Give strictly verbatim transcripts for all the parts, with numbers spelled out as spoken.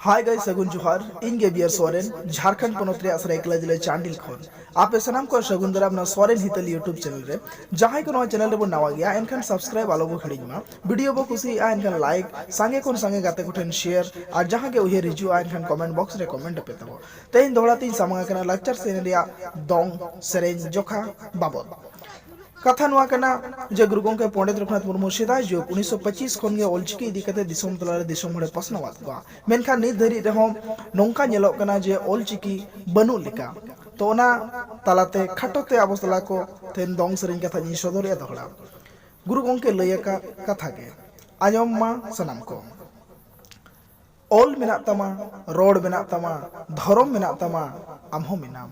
Hi guys, ᱥᱟᱹᱜᱩᱱ ᱡᱚᱦᱟᱨ᱾ ᱤᱧ ᱜᱮ ᱵᱤᱭᱟᱨ ᱥᱚᱨᱮᱱ, ᱡᱷᱟᱲᱠᱷᱚᱸᱰ ᱯᱚᱱᱚᱛ ᱨᱮᱭᱟᱜ ᱥᱟᱹᱨᱟᱹᱭᱠᱮᱞᱟ ᱡᱮᱞᱟ ᱪᱟᱱᱰᱤᱞ ᱠᱷᱚᱱ᱾ ᱟᱯᱮ ᱥᱟᱱᱟᱢ ᱠᱚ ᱥᱟᱹᱜᱩᱱ ᱫᱟᱨᱟᱢ ᱱᱚᱣᱟ ᱥᱚᱨᱮᱱ ᱦᱤᱛᱟᱹᱞ YouTube ᱪᱮᱱᱮᱞ ᱨᱮ᱾ ᱡᱟᱦᱟᱸᱭ ᱠᱚ ᱱᱚᱣᱟ ᱪᱮᱱᱮᱞ ᱨᱮᱵᱚᱱ ᱱᱟᱣᱟ ᱜᱮᱭᱟ, ᱮᱱᱠᱷᱟᱱ ᱥᱟᱵᱥᱠᱨᱟᱭᱤᱵ ᱟᱞᱚ ᱵᱚ ᱦᱤᱲᱤᱧ ᱢᱟ᱾ ᱵᱷᱤᱰᱤᱭᱳ ᱵᱚ ᱠᱩᱥᱤᱭᱟᱜᱼᱟ, ᱮᱱᱠᱷᱟᱱ ᱞᱟᱭᱤᱠ, ᱥᱟᱸᱜᱮ ᱠᱷᱚᱱ ᱥᱟᱸᱜᱮ ᱜᱟᱛᱮ ᱠᱚᱴᱷᱮᱱ ᱥᱮᱭᱟᱨ, ᱟᱨ ᱡᱟᱦᱟᱸ ᱜᱮ ᱩᱭᱦᱟᱹᱨ ᱦᱤᱡᱩᱜᱼᱟ, ᱮᱱᱠᱷᱟᱱ ᱠᱚᱢᱮᱱᱴ ᱵᱚᱠᱥ ᱨᱮ ᱠᱚᱢᱮᱱᱴ ᱯᱮ ᱛᱟᱵᱚ᱾ ᱛᱮᱦᱮᱧ ᱫᱚᱦᱲᱟ ᱛᱤᱧ ᱥᱟᱢᱟᱝ ᱟᱠᱟᱱᱟ ᱞᱟᱠᱪᱟᱨ ᱥᱮᱨᱮᱧ ᱨᱮᱭᱟᱜ ᱫᱚᱝ ᱥᱮᱨᱮᱧ ᱡᱚᱠᱷᱟ ᱵᱟᱵᱚᱫ᱾ ᱠᱟᱛᱷᱟ ᱱᱚᱣᱟ ᱠᱟᱱᱟ ᱡᱮ ᱜᱩᱨᱩ ᱜᱚᱢᱠᱮ ᱯᱚᱱᱰᱤᱛ ᱨᱚᱜᱷᱩᱱᱟᱛᱷ ᱢᱩᱨᱢᱩ ᱥᱮᱫᱟᱭ ᱡᱩᱜᱽ ᱩᱱᱤᱥᱥᱚ ᱯᱚᱸᱪᱤᱥ ᱠᱷᱚᱱ ᱜᱮ ᱚᱞᱪᱤᱠᱤ ᱤᱫᱤ ᱠᱟᱛᱮ ᱫᱤᱥᱚᱢ ᱛᱟᱞᱟ ᱨᱮ ᱫᱤᱥᱚᱢ ᱦᱚᱲᱮ ᱯᱟᱥᱱᱟᱣᱟᱫ ᱠᱚᱣᱟ᱾ ᱢᱮᱱᱠᱷᱟᱱ ᱱᱤᱛ ᱫᱷᱟᱹᱨᱤᱡ ᱨᱮᱦᱚᱸ ᱱᱚᱝᱠᱟ ᱧᱮᱞᱚᱜ ᱠᱟᱱᱟ ᱡᱮ ᱚᱞᱪᱤᱠᱤ ᱵᱟᱹᱱᱩᱜ ᱞᱮᱠᱟ᱾ ᱛᱚ ᱚᱱᱟ ᱛᱟᱞᱟᱛᱮ ᱠᱷᱟᱴᱚ ᱛᱮ ᱟᱵᱚ ᱥᱟᱞᱟ ᱠᱚ ᱛᱮᱦᱮᱧ ᱫᱚᱝ ᱥᱮᱨᱮᱧ ᱠᱟᱛᱷᱟ ᱤᱧ ᱥᱚᱫᱚᱨᱮᱫᱼᱟ ᱫᱚᱦᱲᱟ᱾ ᱜᱩᱨᱩ ᱜᱚᱢᱠᱮ ᱞᱟᱹᱭ ᱟᱠᱟᱫ ᱠᱟᱛᱷᱟ ᱜᱮ ᱟᱸᱡᱚᱢ ᱢᱟ ᱥᱟᱱᱟᱢ ᱠᱚ᱾ ᱚᱞ ᱢᱮᱱᱟᱜ ᱛᱟᱢᱟ, ᱨᱚᱲ ᱢᱮᱱᱟᱜ ᱛᱟᱢᱟ, ᱫᱷᱚᱨᱚᱢ ᱢᱮᱱᱟᱜ ᱛᱟᱢᱟ, ᱟᱢ ᱦᱚᱸ ᱢᱮᱱᱟᱢ᱾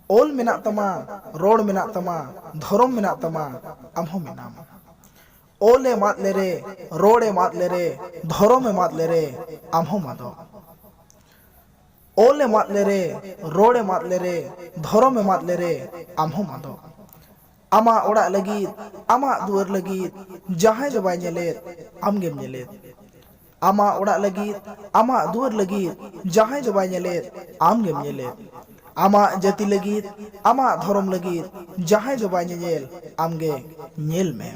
ᱚᱞ ᱢᱮᱱᱟᱜ ᱛᱟᱢᱟ, ᱨᱚᱲ ᱢᱮᱱᱟᱜ ᱛᱟᱢᱟ, ᱫᱷᱚᱨᱚᱢ ᱢᱮᱱᱟᱜ ᱛᱟᱢᱟ, ᱟᱢ ᱦᱚᱸ ᱢᱮᱱᱟᱢ᱾ ᱚᱞ ᱮᱢ ᱟᱫ ᱞᱮᱨᱮ, ᱨᱚᱲ ᱮᱢ ᱟᱫ ᱞᱮᱨᱮ, ᱫᱷᱚᱨᱚᱢ ᱮᱢ ᱟᱫ ᱞᱮᱨᱮ, ᱟᱢ ᱦᱚᱸᱢ ᱟᱫᱚᱜ᱾ ᱚᱞ ᱮᱢ ᱟᱫ ᱞᱮᱨᱮ, ᱨᱚᱲ ᱮᱢ ᱟᱫ ᱞᱮᱨᱮ, ᱫᱷᱚᱨᱚᱢ ᱮᱢ ᱟᱫ ᱞᱮᱨᱮ, ᱟᱢ ᱦᱚᱸᱢ ᱟᱫᱚᱜ᱾ ᱟᱢᱟᱜ ᱚᱲᱟᱜ ᱞᱟᱹᱜᱤᱫ, ᱟᱢᱟᱜ ᱫᱩᱣᱟᱹᱨ ᱞᱟᱹᱜᱤᱫ ᱡᱟᱦᱟᱸᱭ ᱫᱚ ᱵᱟᱭ ᱧᱮᱞᱮᱫ, ᱟᱢ ᱜᱮᱢ ᱧᱮᱞᱮᱫ᱾ ᱟᱢᱟᱜ ᱚᱲᱟᱜ ᱞᱟᱹᱜᱤᱫ, ᱟᱢᱟᱜ ᱫᱩᱣᱟᱹᱨ ᱞᱟᱹᱜᱤᱫ ᱡᱟᱦᱟᱸᱭ ᱫᱚ ᱵᱟᱭ ᱧᱮᱞᱮᱫ, ᱟᱢ ᱜᱮᱢ ᱧᱮᱞᱮᱫ᱾ ᱟᱢᱟᱜ ᱡᱟᱹᱛᱤ ᱞᱟᱹᱜᱤᱫ, ᱟᱢᱟᱜ ᱫᱷᱚᱨᱚᱢ ᱞᱟᱹᱜᱤᱫ ᱡᱟᱦᱟᱸᱭ ᱫᱚ ᱵᱟᱭ ᱧᱮᱧᱮᱞ, ᱟᱢ ᱜᱮ ᱧᱮᱞ ᱢᱮ᱾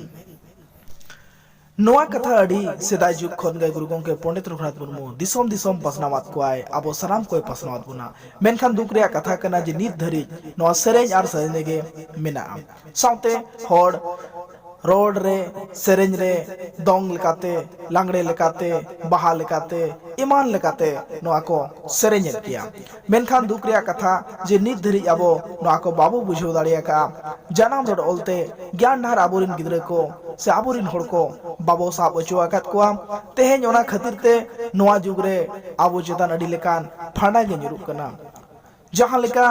ᱱᱚᱣᱟ ᱠᱟᱛᱷᱟ ᱟᱹᱰᱤ ᱥᱮᱫᱟᱭ ᱡᱩᱜᱽ ᱠᱷᱚᱱ ᱜᱮ ᱜᱩᱨᱩ ᱜᱚᱢᱠᱮ ᱯᱚᱱᱰᱤᱛ ᱨᱚᱜᱷᱩᱱᱟᱛᱷ ᱢᱩᱨᱢᱩ ᱫᱤᱥᱚᱢ ᱫᱤᱥᱚᱢ ᱯᱟᱥᱱᱟᱣᱟᱫ ᱠᱚᱣᱟᱭ, ᱟᱵᱚ ᱥᱟᱱᱟᱢ ᱠᱚᱭ ᱯᱟᱥᱱᱟᱣᱟᱫ ᱵᱚᱱᱟ᱾ ᱢᱮᱱᱠᱷᱟᱱ ᱫᱩᱠ ᱨᱮᱭᱟᱜ ᱠᱟᱛᱷᱟ ᱠᱟᱱᱟ ᱡᱮ ᱱᱤᱛ ᱫᱷᱟᱹᱨᱤᱡ ᱱᱚᱣᱟ ᱥᱮᱨᱮᱧ ᱟᱨ ᱥᱮᱨᱮᱧ ᱨᱮᱜᱮ ᱢᱮᱱᱟᱜᱼᱟ᱾ ᱥᱟᱶᱛᱮ ᱦᱚᱲ ᱨᱚᱲ ᱨᱮ, ᱥᱮᱨᱮᱧ ᱨᱮ, ᱫᱚᱝ ᱞᱮᱠᱟᱛᱮ, ᱞᱟᱜᱽᱲᱮ ᱞᱮᱠᱟᱛᱮ, ᱵᱟᱦᱟ ᱞᱮᱠᱟᱛᱮ, ᱮᱢᱟᱱ ᱞᱮᱠᱟᱛᱮ ᱱᱚᱣᱟ ᱠᱚ ᱥᱮᱨᱮᱧᱮᱫ ᱜᱮᱭᱟ᱾ ᱢᱮᱱᱠᱷᱟᱱ ᱫᱩᱠ ᱨᱮᱭᱟᱜ ᱠᱟᱛᱷᱟ ᱡᱮ ᱱᱤᱛ ᱫᱷᱟᱹᱨᱤᱡ ᱟᱵᱚ ᱱᱚᱣᱟ ᱠᱚ ᱵᱟᱵᱚ ᱵᱩᱡᱷᱟᱹᱣ ᱫᱟᱲᱮ ᱟᱠᱟᱫᱼᱟ᱾ ᱡᱟᱱᱟᱢ ᱨᱚᱲ ᱚᱞᱛᱮ ᱜᱮᱭᱟᱱ ᱰᱟᱦᱟᱨ ᱟᱵᱚᱨᱮᱱ ᱜᱤᱫᱽᱨᱟᱹ ᱠᱚ ᱥᱮ ᱟᱵᱚᱨᱮᱱ ᱦᱚᱲ ᱠᱚ ᱵᱟᱵᱚ ᱥᱟᱵ ᱦᱚᱪᱚ ᱟᱠᱟᱫ ᱠᱚᱣᱟ᱾ ᱛᱮᱦᱮᱧ ᱚᱱᱟ ᱠᱷᱟᱹᱛᱤᱨ ᱛᱮ ᱱᱚᱣᱟ ᱡᱩᱜᱽ ᱨᱮ ᱟᱵᱚ ᱪᱮᱛᱟᱱ ᱟᱹᱰᱤ ᱞᱮᱠᱟᱱ ᱯᱷᱟᱸᱰᱟ ᱜᱮ ᱧᱩᱨᱩᱜ ᱠᱟᱱᱟ᱾ ᱡᱟᱦᱟᱸ ᱞᱮᱠᱟ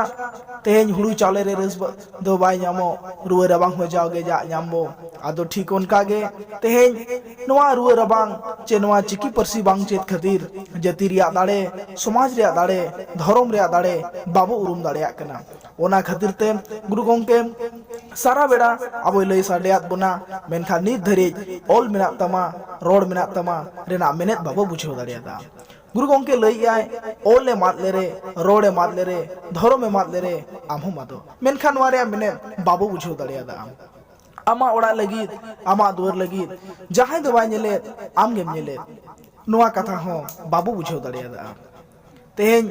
ᱛᱮᱦᱮᱧ ᱦᱩᱲᱩ ᱪᱟᱣᱞᱮ ᱨᱮ ᱨᱟᱹᱥ ᱵᱟ-, ᱫᱚ ᱵᱟᱭ ᱧᱟᱢᱚᱜ, ᱨᱩᱣᱟᱹ ᱨᱟᱵᱟᱝ ᱦᱚᱸ ᱡᱟᱣᱜᱮ ᱡᱟᱜ ᱧᱟᱢ ᱵᱚ᱾ ᱟᱫᱚ ᱴᱷᱤᱠ ᱚᱱᱠᱟ ᱜᱮ ᱛᱮᱦᱮᱧ ᱱᱚᱣᱟ ᱨᱩᱣᱟᱹ ᱨᱟᱵᱟᱝ ᱪᱮ ᱱᱚᱣᱟ ᱪᱤᱠᱤ ᱯᱟᱹᱨᱥᱤ ᱵᱟᱝ ᱪᱮᱫ ᱠᱷᱟᱹᱛᱤᱨ ᱡᱟᱹᱛᱤ ᱨᱮᱭᱟᱜ ᱫᱟᱲᱮ, ᱥᱚᱢᱟᱡᱽ ᱨᱮᱭᱟᱜ ᱫᱟᱲᱮ, ᱫᱷᱚᱨᱚᱢ ᱨᱮᱭᱟᱜ ᱫᱟᱲᱮ ᱵᱟᱵᱚ ᱩᱨᱩᱢ ᱫᱟᱲᱮᱭᱟᱜ ᱠᱟᱱᱟ᱾ ᱚᱱᱟ ᱠᱷᱟᱹᱛᱤᱨ ᱛᱮ ᱜᱩᱨᱩ ᱜᱚᱢᱠᱮ ᱥᱟᱨᱟ ᱵᱮᱲᱟ ᱟᱵᱚᱭ ᱞᱟᱹᱭ ᱥᱟᱰᱮᱭᱟᱫ ᱵᱚᱱᱟ, ᱢᱮᱱᱠᱷᱟᱱ ᱱᱤᱛ ᱫᱷᱟᱹᱨᱤᱡ ᱚᱞ ᱢᱮᱱᱟᱜ ᱛᱟᱢᱟ, ᱨᱚᱲ ᱢᱮᱱᱟᱜ ᱛᱟᱢᱟ ᱨᱮᱱᱟᱜ ᱢᱮᱱᱮᱛ ᱵᱟᱵᱚ ᱵᱩᱡᱷᱟᱹᱣ ᱫᱟᱲᱮᱭᱟᱫᱟ᱾ ᱜᱩᱨᱩ ᱜᱚᱢᱠᱮ ᱞᱟᱹᱭᱮᱜᱼᱟᱭ, ᱚᱞ ᱮᱢ ᱟᱫ ᱞᱮᱨᱮ, ᱨᱚᱲ ᱮᱢ ᱟᱫ ᱞᱮᱨᱮ, ᱫᱷᱚᱨᱚᱢ ᱮᱢ ᱟᱫ ᱞᱮᱨᱮ, ᱟᱢ ᱦᱚᱸᱢ ᱟᱫᱚᱜ᱾ ᱢᱮᱱᱠᱷᱟᱱ ᱱᱚᱣᱟ ᱨᱮᱭᱟᱜ ᱢᱮᱱᱮᱫ ᱵᱟᱵᱚ ᱵᱩᱡᱷᱟᱹᱣ ᱫᱟᱲᱮᱭᱟᱫᱟ᱾ ᱟᱢ ᱟᱢᱟᱜ ᱚᱲᱟᱜ ᱞᱟᱹᱜᱤᱫ, ᱟᱢᱟᱜ ᱫᱩᱣᱟᱹᱨ ᱞᱟᱹᱜᱤᱫ ᱡᱟᱦᱟᱸᱭ ᱫᱚ ᱵᱟᱭ ᱧᱮᱞᱮᱫ, ᱟᱢ ᱜᱮᱢ ᱧᱮᱞᱮᱫ᱾ ᱱᱚᱣᱟ ᱠᱟᱛᱷᱟ ᱦᱚᱸ ᱵᱟᱵᱚ ᱵᱩᱡᱷᱟᱹᱣ ᱫᱟᱲᱮᱭᱟᱫᱟ᱾ ᱛᱮᱦᱮᱧ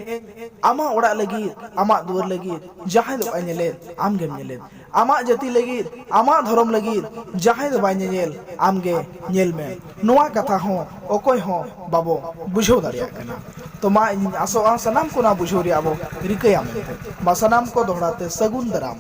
ᱟᱢᱟᱜ ᱚᱲᱟᱜ ᱞᱟᱹᱜᱤᱫ, ᱟᱢᱟᱜ ᱫᱩᱣᱟᱹᱨ ᱞᱟᱹᱜᱤᱫ ᱡᱟᱦᱟᱸᱭ ᱫᱚ ᱵᱟᱭ ᱧᱮᱞᱮᱫ, ᱟᱢ ᱜᱮᱢ ᱧᱮᱞᱮᱫ᱾ ᱟᱢᱟᱜ ᱡᱟᱹᱛᱤ ᱞᱟᱹᱜᱤᱫ, ᱟᱢᱟᱜ ᱫᱷᱚᱨᱚᱢ ᱞᱟᱹᱜᱤᱫ ᱡᱟᱦᱟᱸᱭ ᱫᱚ ᱵᱟᱭ ᱧᱮᱧᱮᱞ, ᱟᱢ ᱜᱮ ᱧᱮᱞ ᱢᱮ᱾ ᱱᱚᱣᱟ ᱠᱟᱛᱷᱟ ᱦᱚᱸ ᱚᱠᱚᱭ ᱦᱚᱸ ᱵᱟᱵᱚ ᱵᱩᱡᱷᱟᱹᱣ ᱫᱟᱲᱮᱭᱟᱜ ᱠᱟᱱᱟ᱾ ᱛᱚ ᱢᱟ ᱤᱧᱤᱧ ᱟᱥᱚᱜᱼᱟ ᱥᱟᱱᱟᱢ ᱠᱚ ᱱᱚᱣᱟ ᱵᱩᱡᱷᱟᱹᱣ ᱨᱮᱭᱟᱜ ᱵᱚ ᱨᱤᱠᱟᱹᱭᱟ ᱢᱮᱱᱛᱮ᱾ ᱢᱟ ᱥᱟᱱᱟᱢ ᱠᱚ ᱫᱚᱦᱲᱟ ᱛᱮ ᱥᱟᱹᱜᱩᱱ ᱫᱟᱨᱟᱢ᱾